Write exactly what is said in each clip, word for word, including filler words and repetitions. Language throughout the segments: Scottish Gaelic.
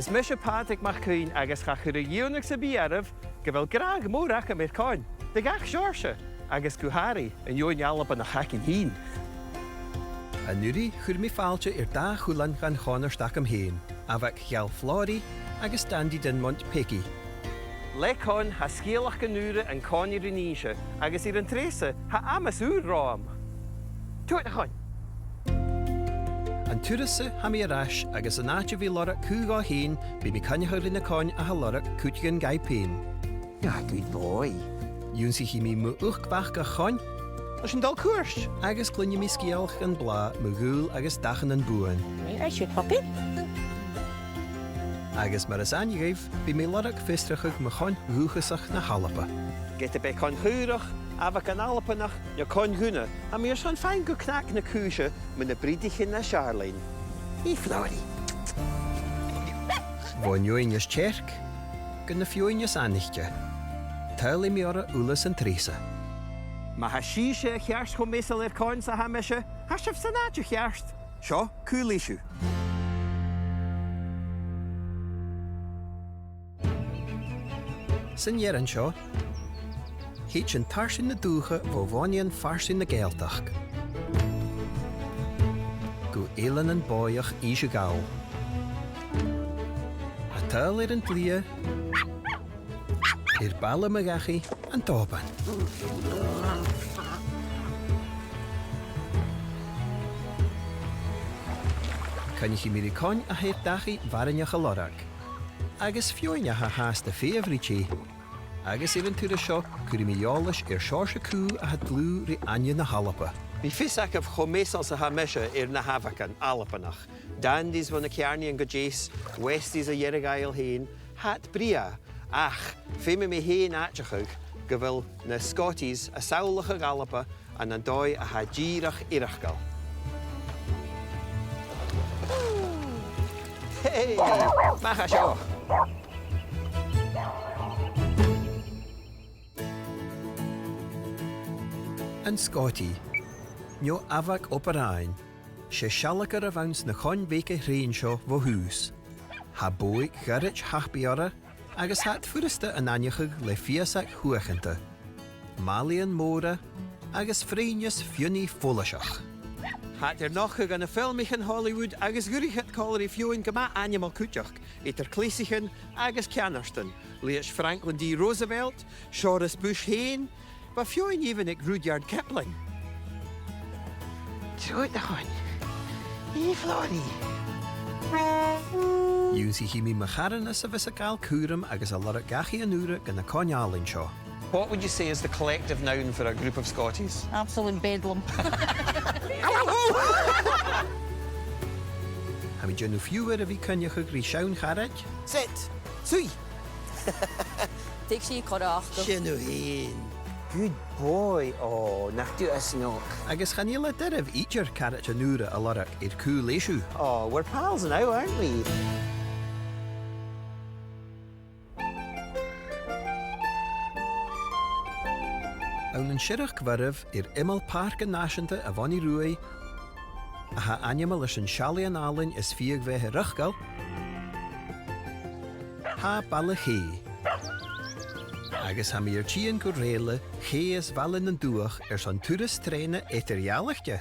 Is mise Pàdraig MacCuinn agus cha chuir a dhìon sam bith oirbh gu bheil gràdh mòr agam air coin de gach seòrsa, agus gu h-àraidh an fheadhainn Albannach againn fhìn. An-uiridh chuir mi fàilte air dà chuilean dhan chonairt agam fhìn, Abhac Gheal Flòraidh agus Dandie Dinmont Peigi. Le coin tha sgeulachdan ùra an coin air an innse, agus air an t-sreath-sa tha amas ùr romham. Tuath a' choin. An turas-sa tha mi air ais agus an àite a bhith a' lorg cù dhomh fhìn, bidh mi a' coinneachadh ri na coin a tha a' lorg cuideigin dhaibh fhèin. Ah, good boy. Dh'ionnsaich mi mu uchd-mhac a' choin. Leis an dol cuairt. Agus cluinnidh mi sgeulachdan blàth mu ghaol agus dathan am buain. Right, I should hop in. Agus mar as aithne dhuibh, bidh mi a' lorg fiosrachadh mu choin dhùthchasach na h-Alba. Ged a b' e coin chaorach, abhagan Albannach, no coin dhùinte, tha mi airson faighinn gu cnag na cùise mu na briodaichean as fheàrr leinn. Hi Flòraidh. Bhon fheadhainn as teirce gu na feadhainn as aithnichte, tadhlaidh mi orra uile san t-sreath-sa. Ma tha sibhse a cheart cho measail air coin 's a tha mise, tha sibh san àite cheart. Seo Cù Leis Thu. San earrainn seo, thèid sinn tarsainn na dùthcha bho bhuidhnean farsaing na Gàidhealtachd gu eileanan bòidheach Innse Gall, a' tadhal air an t-slighe air baile mo dhachaigh, an t-Òban. Coinnichidh mi ri coin a tha air dachaigh mhaireannach a lorg, agus feadhainn a tha fhathast a' feitheamh ri tè. Agus air an turas seo, cuiridh mi eòlas air seòrsa cù a tha dlùth ri aithne na h-Alba. Bidh fios agaibh cho measail 's a tha mise air na h-abhagan Albannach. Dandies bho na ceàrnaidhean gu deas, Westies à Earra-Ghàidheal fhèin, tha iad brèagha, ach feumaidh mi fhèin aideachadh gu bheil na Scotties a' samhlachadh Alba ann an dòigh a tha dìreach eireachdail. Hey! A-mach à seo! An Scottie, no Abhag Obar Dheathain, 's e sealgair a bh' anns na coin bheaga thrèin seo bho thùs. Tha bodhaig ghoirid thapaidh orra, agus tha iad furasta an aithneachadh le feusag shuaicheanta, malaidhean mòra agus frinneas fionnaidh follaiseach. Tha iad air nochdadh ann am filmichean Hollywood agus dh'fhuirich iad còmhla ri feadhainn gu math ainmeil cuideachd, eadar cleasaichean agus ceannardan, leithid Franklin D Roosevelt, Seòras Bush fhèin, bha feadhainn èibhinn aig Rudyard Kipling. Trobhad a-null. Hi Flòraidh. Dh'ionnsaich mi mu charthannas a bhios a' gabhail cùram agus a' lorg dhachaighean ùra dha na coin àlainn seo. What would you say is the collective noun for a group of Scotties? Absolute bedlam. Tha mi a' dèanamh fiughair a bhith a' coinneachadh ri seann charaid. Sit! Suidh! Thig sìos, a chara. Sin thu fhèin. Good boy. Ò, nach tu as snog. Agus chan eil e doirbh idir caraidean ùra a lorg air Cù Leis Thu. Oh, we're pals now, aren't we? Ann an Siorrachd Mhoireibh air iomall Pàirc Nàiseanta a' Mhonadh Ruaidh, a tha ainmeil airson seallaidhean àlainn is fiadh-bheatha Rathcail, tha Baile a' Chè. Agus tha mi air tighinn gu Rèile, Chè is Baile nan Dubhach airson turas trèana eadar-dhealaichte.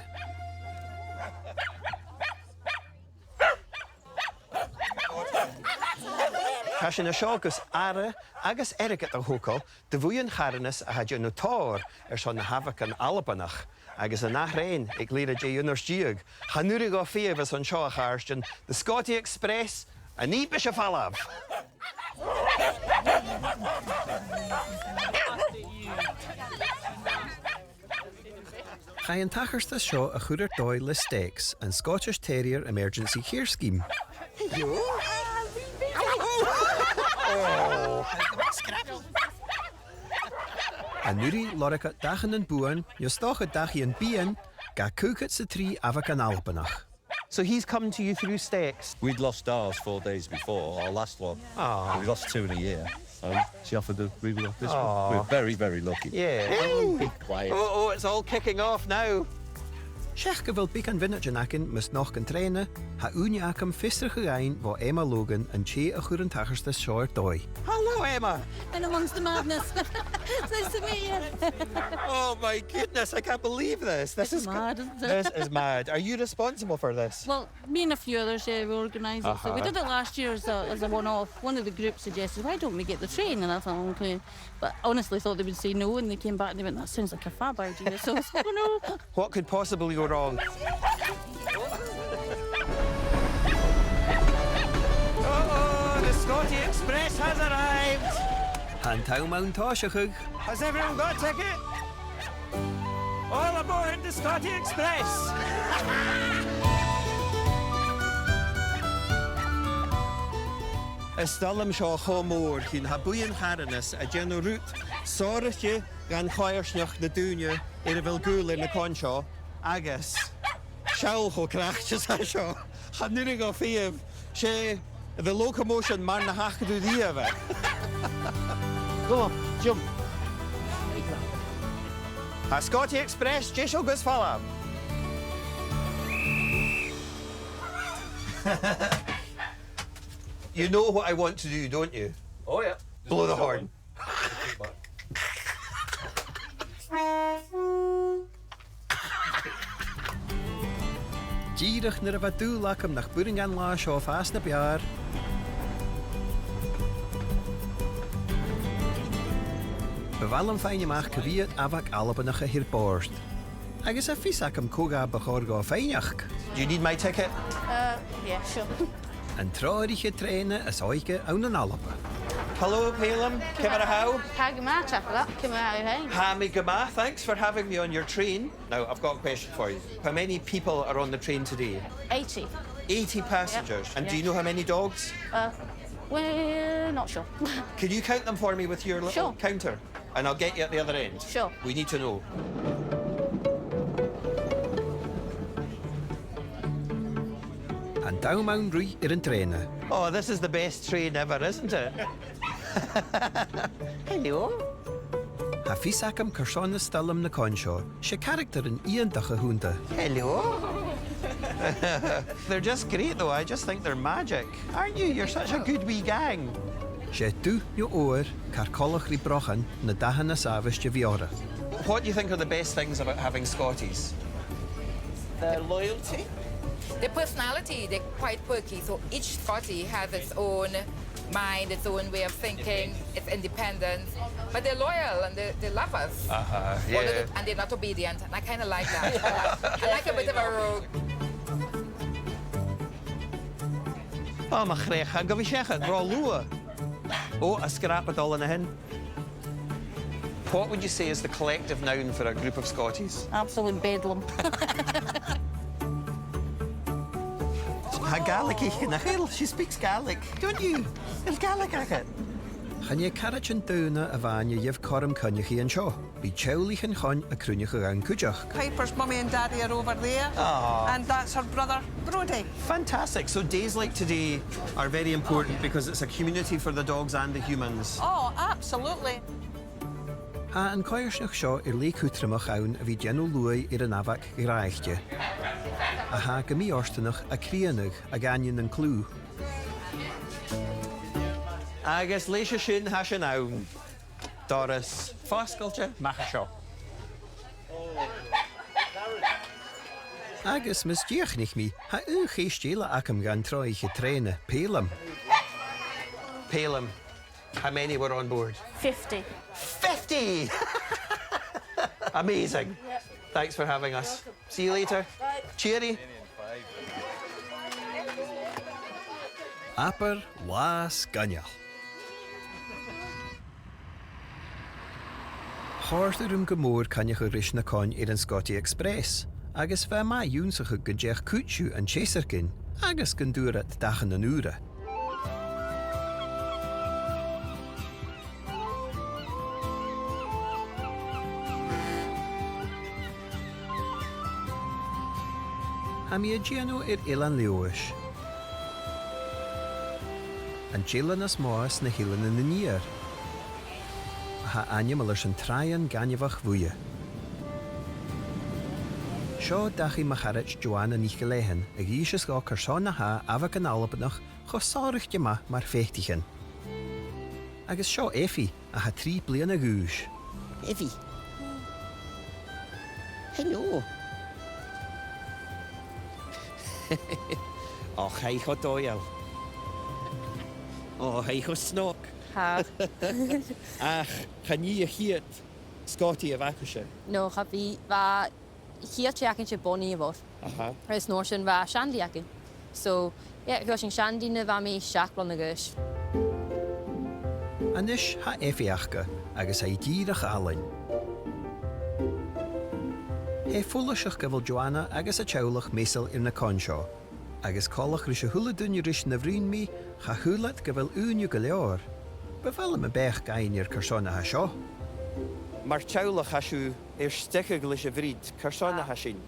Tha sinn an seo gus aire agus airgead a thogail do bhuidheann charthanais a tha a' dèanamh tòrr airson na h-abhagan Albannach, agus an ath rèine aig leth-uair an dèidh aon uair deug. Chan urrainn dhomh feitheamh airson seo, a chàirdean, The Scottie Express, an ìre mhath a tha e a' falbh. Chaidh an tachartas seo a chur air dòigh le STECS, an Scottish Terrier Emergency Care Scheme. An-uiridh lorg iad dathan am buain, no 's dòcha dachaighean bìdh, dha caogad 's a trì abhagan Albannach. So he's come to you through STECS? We'd lost ours four days before, our last one. Ah. We lost two in a year. And she offered to relock this one. Ah. We're very, very lucky. Yeah. Be quiet. Oh, oh, it's all kicking off now. Seach gu bheil beagan mhionaidean againn mus nochd an trèana, tha ùine agam fiosrachadh fhaighinn bho Emma Logan an tè a chuir an tachartas seo air dòigh. Hello, Emma. In amongst the madness. It's nice to meet you. Oh my goodness, I can't believe this. This is mad, isn't it? This is mad. Are you responsible for this? Well, me and a few others, yeah, we organised it. So we did it last year as a, as a one-off. One of the groups suggested, "Why don't we get the train?" And I thought, "Okay." But I honestly thought they would say no, and they came back and they went, "That sounds like a fab idea." So, so no. What could possibly go wrong? Uh-oh, the Scottie Express has arrived! Tha an t-àm ann tòiseachadh. Has everyone got a ticket? All aboard the Scottie Express! Is toil leam seo cho mòr, chionn tha buidheann charthannais a' dèanamh rud sònraichte dhan choimhearsnachd nan daoine air a bheil gaol air na coin seo, agus seall cho craicte 's a tha seo. Chan urrainn dhomh feitheamh. 'S e the locomotion mar a thachair thu riamh e. Go on, jump. Tha Scottie Express deiseil gus falbh. You know what I want to do, don't you? Oh, yeah. Blow the horn. Dìreach nuair a bha dùil agam nach b' urrainn an latha seo fàs na b' fheàrr, bu mhath leam faighinn a-mach cò mheud amhag Albannach a th' air bòrd. Agus tha fios agam cò ghabh bu chòir dhomh faighneachd. Do you need my ticket? Uh, yeah, sure. An treòraiche trèana as òige ann an Alba. Hello, Palem. Ciamar a tha thu? Tha gu math, tapadh leat. Ciamar a tha thu fhèin? Tha mi gu math. Thanks for having me on your train. Now, I've got a question for you. How many people are on the train today? Eighty. Eighty passengers. Yep. And do you know how many dogs? Uh, we're not sure. Can you count them for me with your little counter? Sure. And I'll get you at the other end. Sure. We need to know. An t-àm ann ruith air an trèana. Oh, this is the best train ever, isn't it? Hello. Tha fios agam carson as toil leam na coin seo, 's e caractaran iongantach a th' annta. Hello. They're just great though, I just think they're magic. Aren't you? You're such a good wee gang. 'S e dubh no odhar, car coltach ri brochan na dathan as àbhaist a bhith orra. What do you think are the best things about having Scotties? Their loyalty. Their personality, they're quite quirky, so each Scottie has its own mind, its own way of thinking, its independence, but they're loyal and they, they love us. Uh-huh, yeah. And they're not obedient, and I kinda like that. I like a bit of a rogue. Oh, mo chreach, gu bhith seachad ro luath. Oh, a' scrap a' dol an sin. What would you say is the collective noun for a group of Scotties? Absolute bedlam. Tha Gàidhlig aice, nach eil? She speaks Gaelic, don't you? A bheil Gàidhlig agad? Chan e caraidean daonna a-mhàin a gheibh cothrom coinneachadh an seo. Bidh teaghlaichean coin a' cruinneachadh ann cuideachd. Piper's mummy and daddy are over there. Aw. And that's her brother, Brodie. Fantastic. So days like today are very important because it's a community for the dogs and the humans. Oh, absolutely. Tha an coimhearsnachd seo air leth cudromach ann a bhith a' dèanamh luaidh air an amhag ghràdhaichte, a tha gu mì-fhortanach a' crìonadh a dh'aindeoin an cliù. Agus leis a sin, tha sinn ann. Doras fosgailte, a-mach à seo. Agus mus dìochuimhnich mi, tha aon cheist eile agam dhan treòraiche trèana, Palem. Palem, how many were on board? Fifty. Fifty! Amazing. Yep. Thanks for having us. You're welcome. See you later. Bye. Cheery. Abair latha sgoinneil. Chòrd e rium gu mòr coinneachadh ris na coin air an Scottie Express, agus bha e math ionnsachadh gun deach cuid dhiubh an t-seasamh againn, agus gun d' fhuair iad dathan ùra. Tha mi a' dèanamh air Eilean Leòdhais, an t-eilean as motha sna h-Eileanan an Iar, a tha ainmeil airson tràighean gainmheach bhuidhe. Seo dachaigh mo charaid Joanna NicIllEathain, a dh'innseas dhomh carson a tha abhagan Albannach cho sònraichte math mar pheataichean. Agus seo Effie, a tha trì bliadhna a dh'aois. Effie. Hello. Och, tha i cho dòigheil. Ò, tha i cho snog. Tha. Ach, chan i a' chiad sgòtaidh a bh' agaibhse. No, cha bhi, bha a' chiad tè againn, 's e Bonnie a bh' oirre. Aha. Is an uair sin bha Shandy againn. So, yeah, fhuair sinn Shandy nuair a bha mi seachd bliadhna a dh'aois. A-nis tha Effie aca, agus tha i dìreach àlainn. Tha e follaiseach gu bheil Joanna agus a teaghlach measail air na coin seo, agus coltach ris a h-uile duine ris na bhruidhinn mi, cha shaoil iad gu bheil ùine gu leòr. Bu mhath leam am beachd fhaighinn air carson a tha seo. Mar teaghlach, tha sibh air steigeadh leis a' bhriod, carson a tha sin?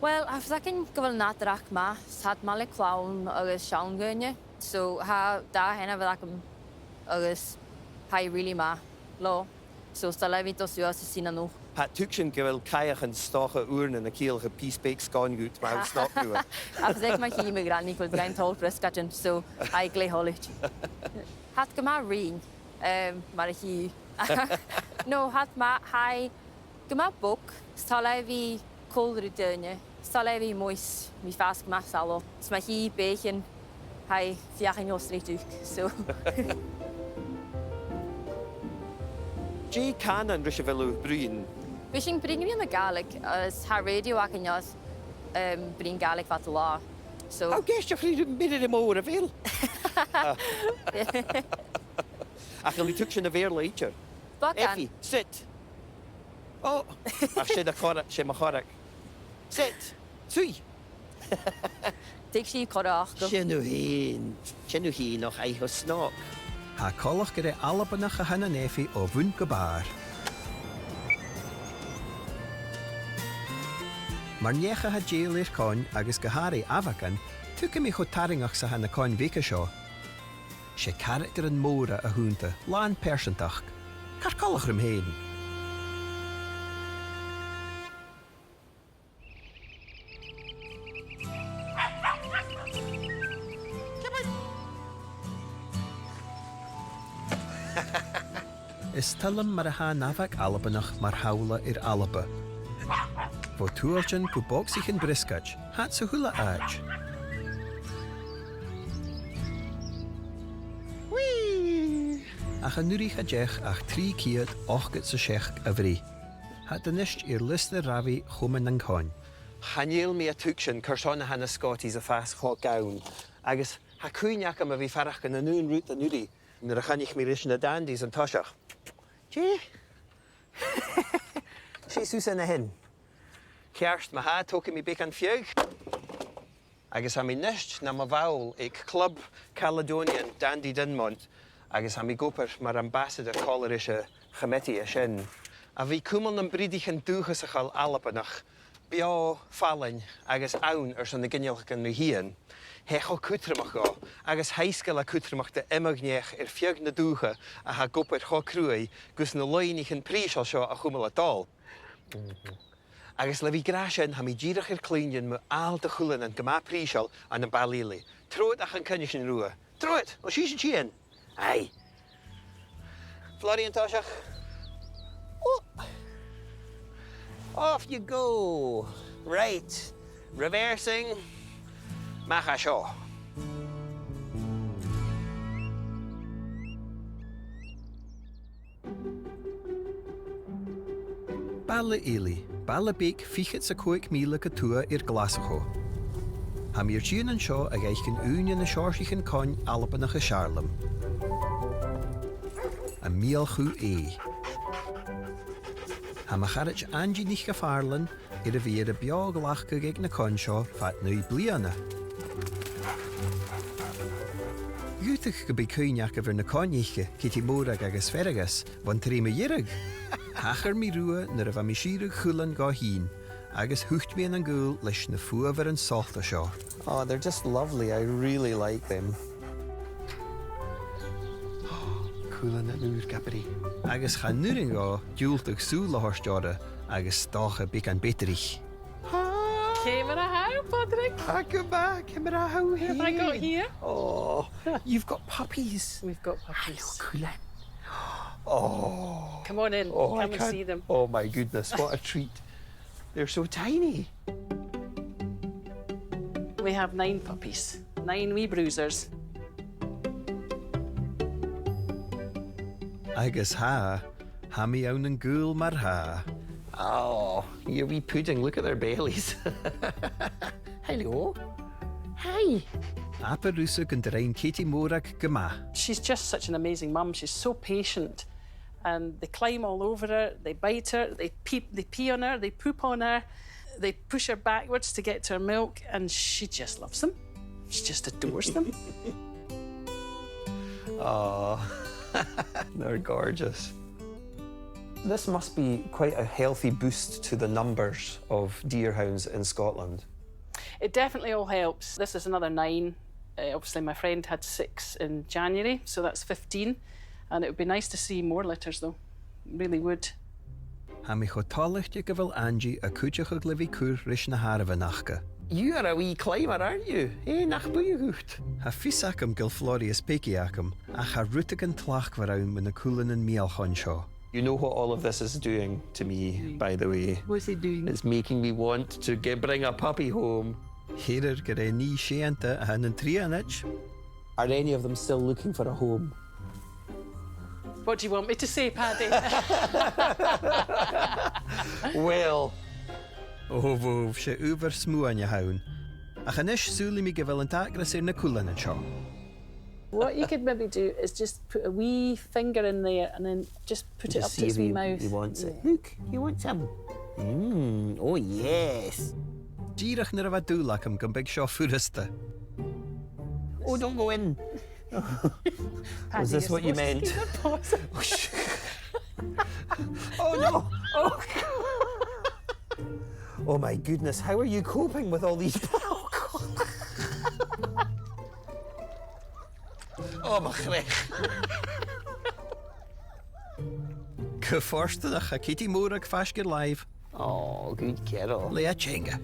Well, tha fios againn gu bheil an nàdar aca math, 's tha iad math le clann agus seann daoine, so tha dà sheanmhair agam agus tha i really math leotha. So, 's toil leam a bhith a' dol suas is a' tighinn a-null. Tha, tuigsinn gu bheil cailleachan 's dòcha uaireannan a' ciallachadh pìos beag sgòin dhut, ma tha thu snog riutha. Agus aig mar a chì mi granny gu bheil i a' gabhail briosgaidean, so, tha i glè thoilichte. Tha iad gu math ruinn, em, mar a chì thu. No, tha iad math, tha i gu math bog, 's toil leatha a bhith còmhla ri daoine, 's toil leatha a bhith a-muigh, mi fhathast gu math salach. 'S ma chì i beathaichean, tha i a' feuchainn ri dhol a-steach, so. Dè an cànan ris a bheil thu a' bruidhinn? Bidh sinn a' bruidhinn mu dheidhinn na Gàidhlig, is tha rèidio againn air, em, bruidhinn Gàidhlig fad an latha. So. Tha thu ag èisteachd ri Mìrean Mòr, a bheil? Ach an do thuig sinn a' Bheurla idir? Beagan. Effie, sit. Ò, ach 's e do chorrag, 's e mo chorrag. Sit. Suidh. Thig sìos, a chorrag. Sin thu fhèin. Sin thu fhèin, och, tha i cho snog. Tha coltach gur e Albannach a th' ann an Effie o bhun gu bàrr. Mar neach a tha dèidheil air coin agus gu h-àraidh abhagan, tuigidh mi cho tarraingeach 's a tha na coin bheaga seo. 'S e caractaran mòra a th' annta, làn pearsantachd. Car coltach rium fhèin. Is toil leam mar a tha an abhag Albannach mar shamhla air Alba. Bho tuairtean gu bogsaichean briosgaid, tha iad sa h-uile àite. Whee! Ach an-uiridh cha deach ach trì ceud ochdad 's a seachd a bhruich. Tha iad a-nis air liosta rabhaidh Chomann nan Coin. Chan eil mi a' tuigsinn carson a tha na Scotties a' fàs cho gann, agus tha cuimhne agam a bhith a' faireachdainn an aon rud an-uiridh nuair a choinnich mi ris na Dandies an toiseach. Dè? Seas thusa an sin. Ceart ma-thà, togaidh mi beagan fiodh. Agus tha mi a-nis nam bhall aig Club Caledonian Dandy Dinmont, agus tha mi ag obair mar ambassador còmhla ris a' chomataidh sin. A bhith a' cumail nam briodaichean dùthchasachail Albannach beò, fallain agus ann airson na ginealaichean ri thighinn. Tha e cho cudromach dhomh, agus tha e sgoinneil cudromach do iomadh neach air feadh na dùthcha a tha ag obair cho cruaidh gus na loidhnichean prìseil seo a chumail a' dol. Agus le bhith ag ràdh sin, tha mi dìreach air cluinntinn mu fhalt a' chuileanan gu math prìseil ann am Baile Ìle. Trobhad ach an coinnich sinn riutha. Trobhad! Ò, sibhse a' tighinn! Aidh. Florrie an toiseach. Whoop. Off you go. Right. Reversing. Mach à seo. Baile Ìle, baile beag fichead 's a còig mìle gu tuath air Glaschu. Tha mi air tighinn an seo a dh'fhaicinn aon de na seòrsaichean coin Albannach as fheàrr leam. Am Meal Chù Èigh. Tha mo charaid Angie NicPhàrlain air a bhith air a beò-ghlacadh aig na coin seo fad naoi bliadhna. Dh'fhaodadh gum bi cuimhne agaibh air na coin aice, Kitty Mòrag agus Fergus, bhon t-sreath mu dheireadh. Thachair mi riutha nuair a bha mi a' sireadh a' chuilein dhomh fhìn, agus thuit mi ann an gaol leis na fuamhairean sòlta seo. Oh, they're just lovely. I really like them. Cuilean ùr, gu bràth. Agus chan urrainn dhomh diùltadh sùil a thoirt orra agus 's dòcha beagan beadraich. Ciamar a tha thu, Pàdraig? Ah, gu math, ciamar a tha thu? What have I got here? Oh, you've got puppies. We've got puppies. Hello, Cuilean. Oh. Come on in. Oh, come and see them. Oh my goodness, what a treat. They're so tiny. We have nine puppies, nine wee bruisers. Agus tha, tha mi ann an gaol mar-thà. Oh, you wee pudding, look at their bellies. Hello. Hi. Abair thusa gun do rinn Katie Mòrag gu math. She's just such an amazing mum. She's so patient. And they climb all over her, they bite her, they pee, they pee on her, they poop on her, they push her backwards to get to her milk, and she just loves them. She just adores them. Oh, they're gorgeous. This must be quite a healthy boost to the numbers of deerhounds in Scotland. It definitely all helps. This is another nine. Uh, obviously, my friend had six in January, so that's fifteen. And it would be nice to see more litters, though. Really would. Tha mi cho toilichte gu bheil Angie a' cuideachadh le bhith cur ris na h-àireamhan aca. You are a wee climber, aren't you? Eh, nach buidhe dhut? Tha fios agam gu bheil Florrie is Peigi agam, ach tha rudeigin tlachdmhor ann mu na cuileanan mìolchoin seo. You know what all of this is doing to me, by the way. What's it doing? It's making me want to get, bring a puppy home. Tha e ag ràdh gur e nì seunta a th' ann an Trianaid. Are any of them still looking for a home? What do you want me to say, Paddy? Well. Ò, bhò, 's e adhbhar smuain a th' ann. Ach a-nis, saoilidh mi gu bheil an t-acras air na cuileanan seo. What you could maybe do is just put a wee finger in there and then just put it up to its wee mouth. Just see if he, he wants it. Yeah. Look, he wants some. Mm, oh yes. Dìreach nuair a bha dùil agam gum biodh seo furasta. Oh, don't go in. Was this what you meant? Paddy, you're supposed to keep it positive. Oh no! Oh. Oh my goodness, how are you coping with all these? Oh, mo chreach. Gu fortanach, tha Katie Mòrag faisg air làimh. Oh, good girl. Le a teanga.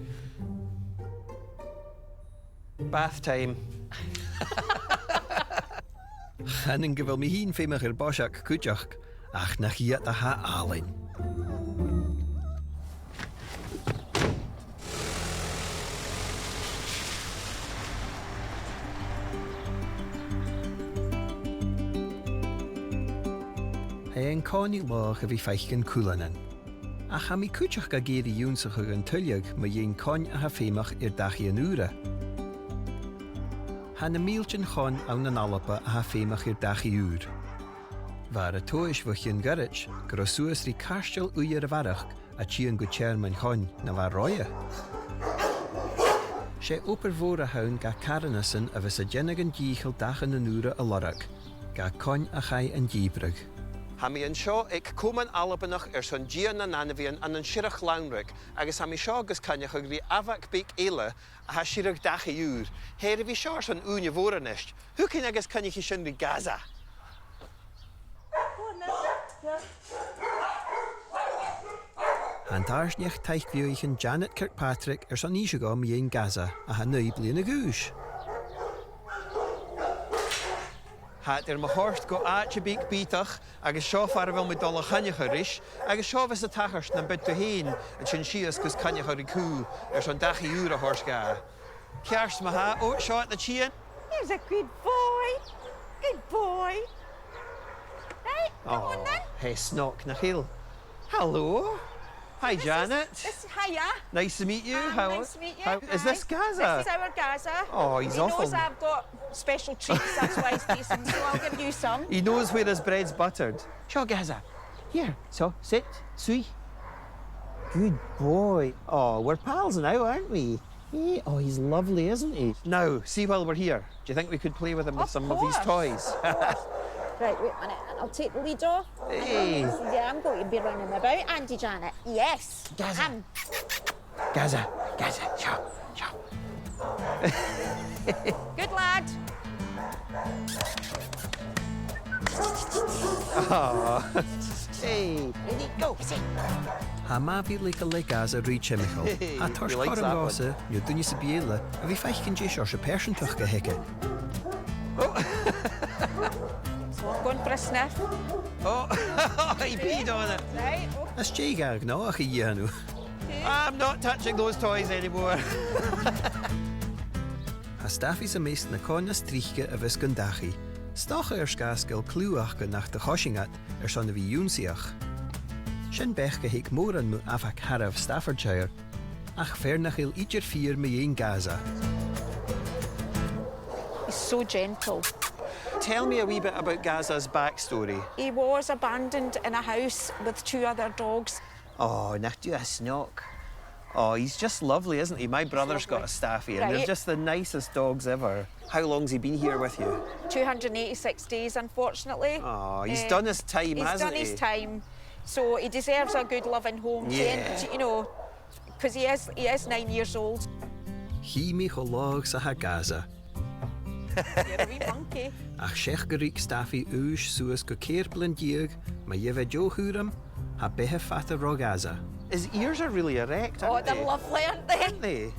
Bath time. Chanainn gu bheil mi fhìn feumach air boiseag cuideachd, ach nach iad a tha àlainn. Tha e an-còmhnaidh laghach a bhith a' faicinn cuileanan. Ach tha mi cuideachd ag iarraidh ionnsachadh an tuilleadh mu dheidhinn coin a tha feumach air dachaighean ùra. Tha na mìltean chon ann an Alba a tha feumach air dachaigh ùr. Bha e air a tomhas bho chionn ghoirid gun robh suas ri cairteal uiread a bharrachd a' tighinn gu tearmainn choin na bha roimhe. 'S e obair mhòr a th' ann dha carthannasan a bhios a' dèanamh an dìcheall dachan ùra a lorg, dha coin a chaidh an dìbreadh. Tha mi an seo aig Comann Albannach airson Dìon nan Ainmhidhean ann an Siorrachd Lannraig, agus tha mi seo gus coinneachadh ri abhag beag eile a tha a' sireadh dachaigh ùr. Tha e air a bhith seo airson ùine mhòr a-nis. Thugainn agus coinnichidh sinn ri Gaza. Tha an dàrna taic-bheathaichean Janet Kirkpatrick airson innse dhomh mu dheidhinn Gaza, a tha naoi bliadhna a dh'aois. Tha iad air mo thoirt gu àite beag bìodach, agus seo far a bheil mi a' dol a choinneachadh ris, agus seo a bhios a' tachairt nam biodh tu fhèin a' tighinn sìos gus coinneachadh ri cù airson dachaigh ùr a thoirt dha. Ceart ma-thà. Oh, seo iad a' tighinn. Here's a good boy. Good boy. Right, come on then. Oh, tha e snog, nach eil? Hello. Hi, Janet. This is, this, hiya. Nice to meet you. Hi, nice to meet you. How, is this Gaza? Hi. This is our Gaza. Oh, he's awful. He knows I've got special treats, that's why he's tasting, so I'll give you some. He knows where his bread's buttered. Seo, Gaza. Here, so, sit, suidh. Good boy. Oh, we're pals now, aren't we? Eh, oh, he's lovely, isn't he? Now, see, while we're here, do you think we could play with him with some of these toys? Of course, of course. Right, wait a minute, and I'll take the lead off. Hey. Yeah, I'm going to be running about, aren't I, Janet? Yes. Gaza. Um. Gaza, Gaza, seo, seo. Good lad. Oh. Hey, ready, go, sit. Tha e math a bhith a' leigeil le Gaza ri timcheall. Tha e a' toirt cothrom dhòmhsa, no duine sam bith eile, a bhith a' faicinn dè seòrsa pearsantachd a th' aige. Oh. Going for a sniff. Oh, he peed on it. Right, okay. Is dè a ghabhadh e a dhèanamh? I'm not touching those toys anymore. Tha Staffy am measg nan coin as trice a bhios gun dachaigh. 'S dòcha air sgàth 's gu bheil cliù aca nach do choisinn iad airson a bhith ionnsaigheach. Sin beachd a th' aig mòran mu amhaich tharbh Staffordshire, ach fear nach eil idir fìor mu dheidhinn Gaza. He's so gentle. Tell me a wee bit about Gaza's backstory. He was abandoned in a house with two other dogs. Oh, nach tu a snog. Oh, he's just lovely, isn't he? My brother's got a Staffy, and they're just the nicest dogs ever. How long's he been here with you? Two hundred and eighty-six days, unfortunately. Oh, he's done his time, hasn't he? He's done his time. So he deserves a good loving home, you know, 'cause he is, he is nine years old. Chì mi cho làidir 's a tha Gaza. You're a wee monkey. Ach seach gun ruig Staffy aois suas gu ceithir bliadhna deug, ma gheibh e deagh thuaiream, tha beatha fada ro Gaza. His ears are really erect, aren't they? Oh, they're lovely, aren't they? Aren't they?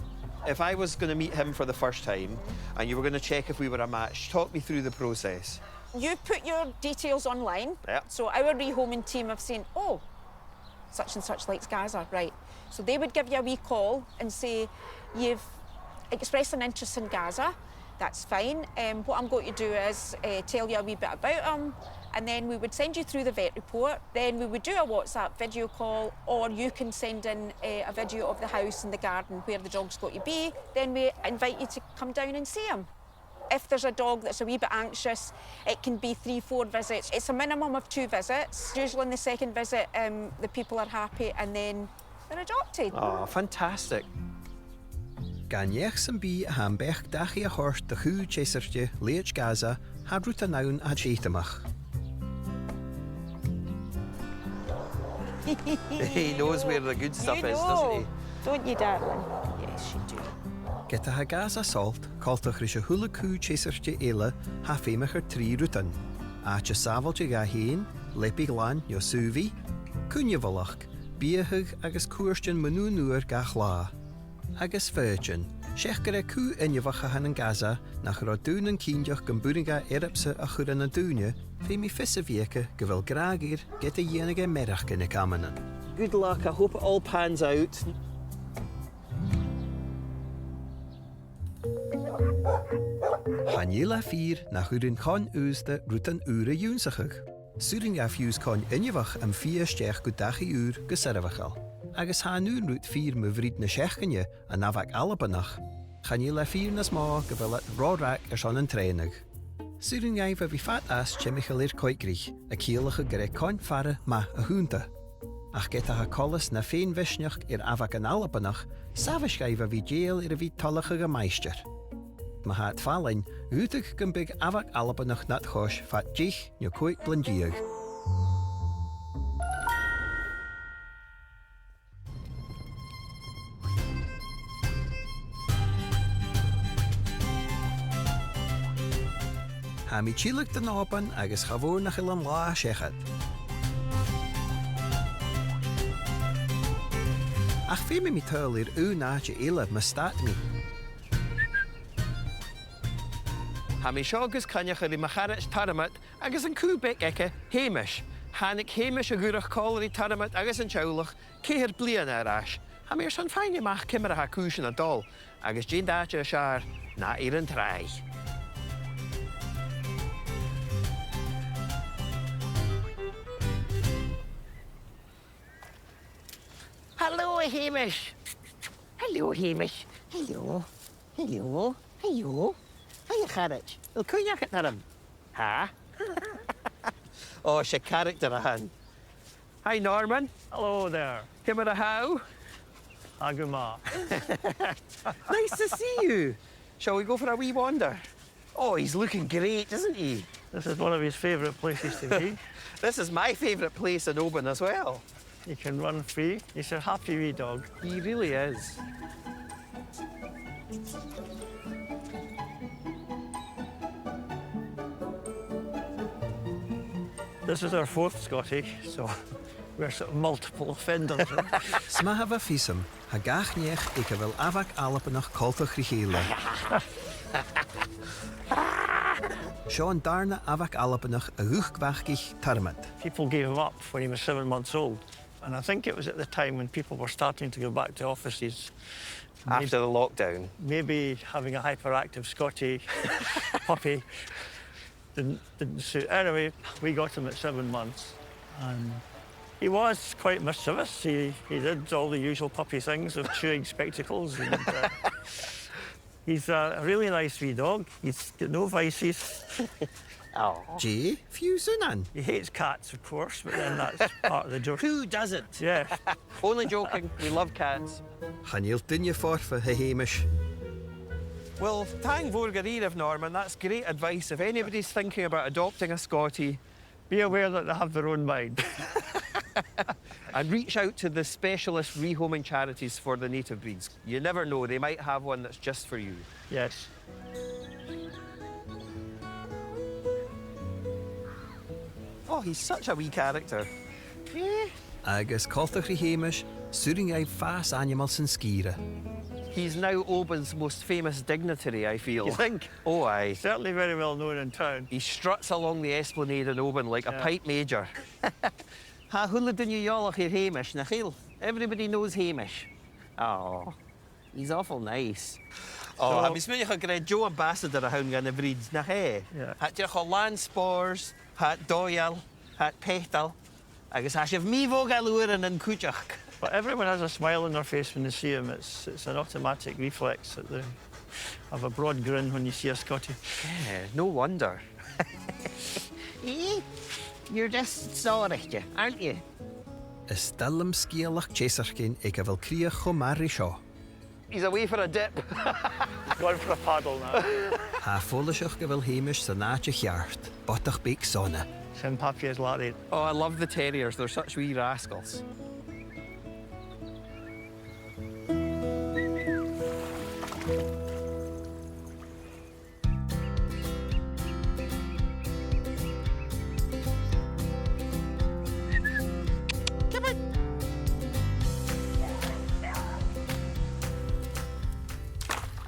If I was gonna meet him for the first time and you were gonna check if we were a match, talk me through the process. You put your details online, so our rehoming team have seen, oh, such and such likes Gaza, right. So they would give you a wee call and say, "You've expressed an interest in Gaza, that's fine. Um, what I'm going to do is, uh, tell you a wee bit about him, and then we would send you through the vet report. Then we would do a WhatsApp video call, or you can send in, uh, a video of the house and the garden where the dog's going to be. Then we invite you to come down and see him." If there's a dog that's a wee bit anxious, it can be three, four visits. It's a minimum of two visits. Usually on the second visit, um, the people are happy and then they're adopted. Oh, fantastic. Gun neach sam bith a tha am beachd dachaigh a thoirt do chù teasairte leithid Gaza, tha rudan ann a tha teotramach. He knows where the good stuff is, doesn't he? Don't you, darling? Yes, you do. Ged a tha Gaza solt, coltach ris a h-uile cù teasairte eile, tha e feumach air trì rudan: àite sàbhailte dha fhèin, leabaidh glan no sùbhaidh, cuimhneamhalachd, biathadh agus cuairtean mun aon uair gach latha. Agus foighidinn, seach gur e cù inbheach a th' ann an Gaza, nach robh dùnan cinnteach gum b' urrainn dha earbsa a chur ann an dùine, feumaidh fios a bhith aige gu bheil gràdh air ged a dhèanadh e mearachdan aig amannan. Good luck, I hope it all pans out. Chan eil e fìor nach urrainn coin aosta rudan ùra ionnsachadh. 'S urrainn dha fiù 's coin inbheach am fighe a-steach gu dachaigh ùr gu soirbheachail. Agus tha an aon rud fìor mu bhrìgh na seachdaine, an amhaich Albannach. Chan eil e fìor nas motha gu bheil iad ro rag airson an trèanadh. 'S urrainn dhaibh a bhith fada às timcheall air coigrich, a' ciallachadh gur e coin-faire math a th' annta. Ach ged a tha coltas na fèin-mhisneachd air amhaichean Albannach, 's àbhaist dhaibh a bhith dèidheil air a bhith toileachadh a' mhaighstir. Ma tha iad fallain, dh'fhaodadh gum biodh amhaich Albannach nad chois fad deich no còig bliadhna deug. Tha mi a' tilleadh dhan Òban agus cha mhòr nach eil an latha seachad. Ach feumaidh mi tadhal air aon àite eile mus stad mi. Tha mi seo gus coinneachadh ri mo charaid Tormod agus an cù beag aige, Hamish. Thàinig Hamish a dh'fhuireach còmhla ri Tormod agus an teaghlach ceithir bliadhna air ais. Tha mi airson faighinn a-mach ciamar a tha cùisean a' dol, agus dè an t-àite as fheàrr na air an tràigh. Hello, Hamish. Hello, Hamish. Hello. Hello. Hello. Hiya, a charaid. A bheil cuimhne agad orm? Tha. Oh, 's e caractar a th' ann. Hi, Norman. Hello there. Ciamar a tha thu? Tha gu math. Nice to see you. Shall we go for a wee wander? Oh, he's looking great, isn't he? This is one of his favourite places to be. This is my favourite place in Oban as well. He can run free. He's a happy wee dog. He really is. This is our fourth Scottie, so We're sort of multiple offenders, you know. 'S math a bha fios agam, tha gach neach aig a bheil amhag Albannach coltach ri chèile. Seo an dàrna amhag Albannach a dh'fhuasgaich Tormod. People gave him up when he was seven months old. And I think it was at the time when people were starting to go back to offices. After the lockdown. Maybe having a hyperactive Scottie puppy didn't, didn't suit. Anyway, we got him at seven months, and he was quite mischievous. He, he did all the usual puppy things of chewing spectacles, and, uh, he's a really nice wee dog. He's got no vices. Oh. Dè, fiù 's ann? He hates cats, of course, but then that's part of the joke. Who doesn't? Yeah. Only joking, we love cats. Chan eil duine foirfe, a Sheumais. Well, taing mhòr gu dearbh, Norman. That's great advice. If anybody's thinking about adopting a Scottie, be aware that they have their own mind. And reach out to the specialist rehoming charities for the native breeds. You never know, they might have one that's just for you. Yes. Oh, he's such a wee character. Eh? Agus coltach ri Sheumais, 's urrainn dhaibh fàs ainmeil san sgìre. He's now Oban's most famous dignitary, I feel. You think? Oh, aye. Certainly very well known in town. He struts along the esplanade in Oban like a pipe major. Yeah. Tha a h-uile duine eòlach air Sheumais, nach eil? Everybody knows Sheumais. Oh. He's awful nice. Oh, so, tha mi a' smaoineachadh gur e deagh ambassador a th' ann dha na breeds, nach e? Yeah. Tha e dìreach cho làn spòrs, tha e dòigheil, tha e peatal, agus tha sibh mì-mhodhail uaireannan cuideachd. But everyone has a smile on their face when they see him. It's, it's an automatic reflex that they have a broad grin when you see a Scottie. Yeah, no wonder. Eh? You're just sònraichte, aren't you? Is toil leam sgeulachd teasairginn aig a bheil crìoch cho math ri seo. He's away for a dip. He's gone for a paddle now. Tha e follaiseach gu bheil Sheumais san àite cheart, bodach beag sona. Sin papaidh is làraidh. Oh, I love the terriers. They're such wee rascals.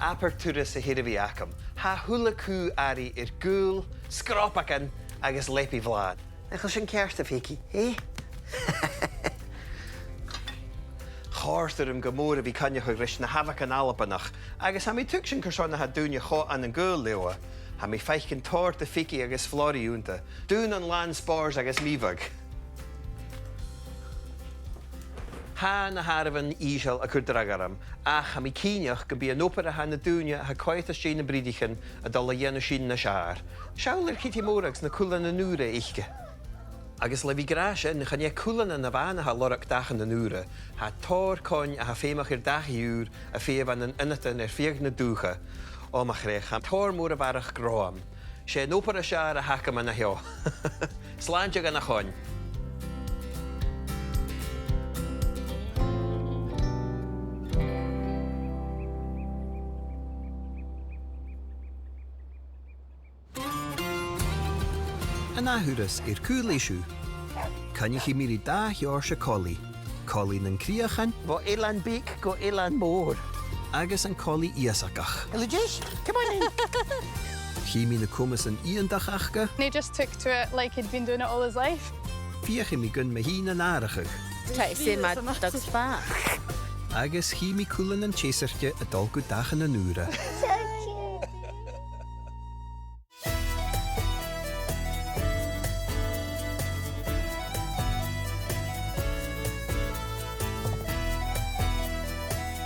Abair turas a th' air a bhith agam. Tha a h-uile cù airidh air gaol, sgròbagan agus leabaidh bhlàth. Nach eil sin ceart, a Pheigi, eh? Chòrd e rium gu mòr a bhith a' coinneachadh ris na h-amhagan Albannach, agus tha mi a' tuigsinn carson a tha daoine cho ann an gaol leotha. Tha mi a' faicinn tòrr de Pheigi agus Florrie annta, daonnan làn spòrs agus mì-mhodh. Tha na h-àireamhan ìosal a' cur dragh orm, ach tha mi cinnteach gum bi an obair a tha na daoine a tha a' coimhead às dèidh nam bridichean a' dol a dhèanamh sin nas fheàrr. Seall air Kitty Mòr agus na cuileanan ùra aice. Agus le bhith ag ràdh sin, chan e cuileanan a-mhàin a tha a' lorg dachaighean ùra, tha tòrr coin a tha feumach air dachaigh ùr a dh'fheumadh ann an ionadan air feadh na dùthcha. O mo chreach, tha tòrr mòr a bharrachd romham. 'S e an obair as fheàrr a th' agam an seo. Slàinte dhan a' choin. An ath thuras air Cù Leis Thu, coinnichidh mi ri dà sheòrsa collaidh. Collaidh nan crìochan. Bho eilean beag gu eilean mòr. Agus an collaidh iasgach. Hello, Jess. Come on in. Chì mi na comasan iongantach aca. And he just took to it like he'd been doing it all his life. Feuchaidh mi gun mo shinn-atharrachadh. Try to say Mad Dog's fat. Agus chì mi cuileanan teasairgte a' dol gu dachaighean ùra.